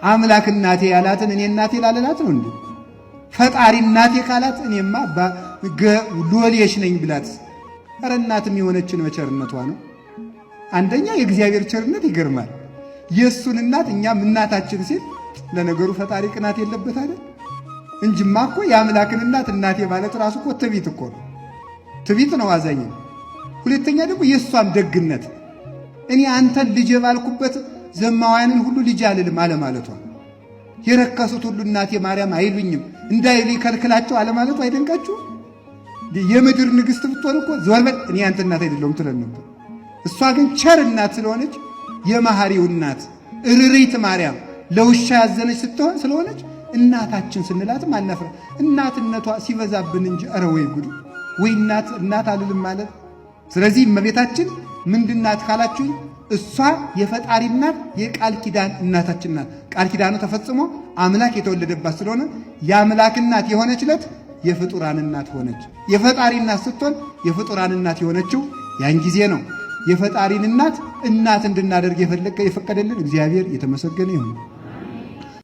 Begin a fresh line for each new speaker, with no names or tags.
አምላክ እናቴ ያላትን እኔ እናቴ ላልላት ነው እንዴ? ፈጣሪ እናቴ ካላት እኔማ ሎሌሽ ነኝ ብላት። ኧረ እናትም የሆነችን በቸርነቷ ነው። አንደኛ የእግዚአብሔር ቸርነት ይገርማል። የእሱን እናት እኛም እናታችን ሲል ለነገሩ ፈጣሪ ቅናት የለበት አይደል? እንጂማ እኮ የአምላክን እናት እናቴ ማለት ራሱ እኮ ትቢት እኮ ነው። ትቢት ነው፣ አዛኝ ነው። ሁለተኛ ደግሞ የእሷም ደግነት እኔ አንተን ልጅ ባልኩበት ዘማውያንን ሁሉ ልጅ አልልም አለማለቷ፣ የረከሱት ሁሉ እናቴ ማርያም አይሉኝም እንዳይሉ ይከልክላቸው አለማለቷ አይደንቃችሁ? የምድር ንግሥት ብትሆን እኮ ዞር በል እኔ አንተ እናት አይደለሁም ትለን ነበር። እሷ ግን ቸር እናት ስለሆነች የመሐሪው እናት እርሪት ማርያም ለውሻ ያዘነች ስትሆን ስለሆነች እናታችን ስንላትም አናፍራ። እናትነቷ ሲበዛብን እንጂ ኧረ ወይ ጉድ ወይ እናት እናት አልልም ማለት። ስለዚህ እመቤታችን ምንድናት ካላችሁኝ እሷ የፈጣሪ እናት የቃል ኪዳን እናታችን ናት። ቃል ኪዳኑ ተፈጽሞ አምላክ የተወለደባት ስለሆነ የአምላክ እናት የሆነች ዕለት የፍጡራን እናት ሆነች። የፈጣሪ እናት ስትሆን የፍጡራን እናት የሆነችው ያን ጊዜ ነው። የፈጣሪን እናት እናት እንድናደርግ የፈቀደልን እግዚአብሔር የተመሰገነ ይሁን።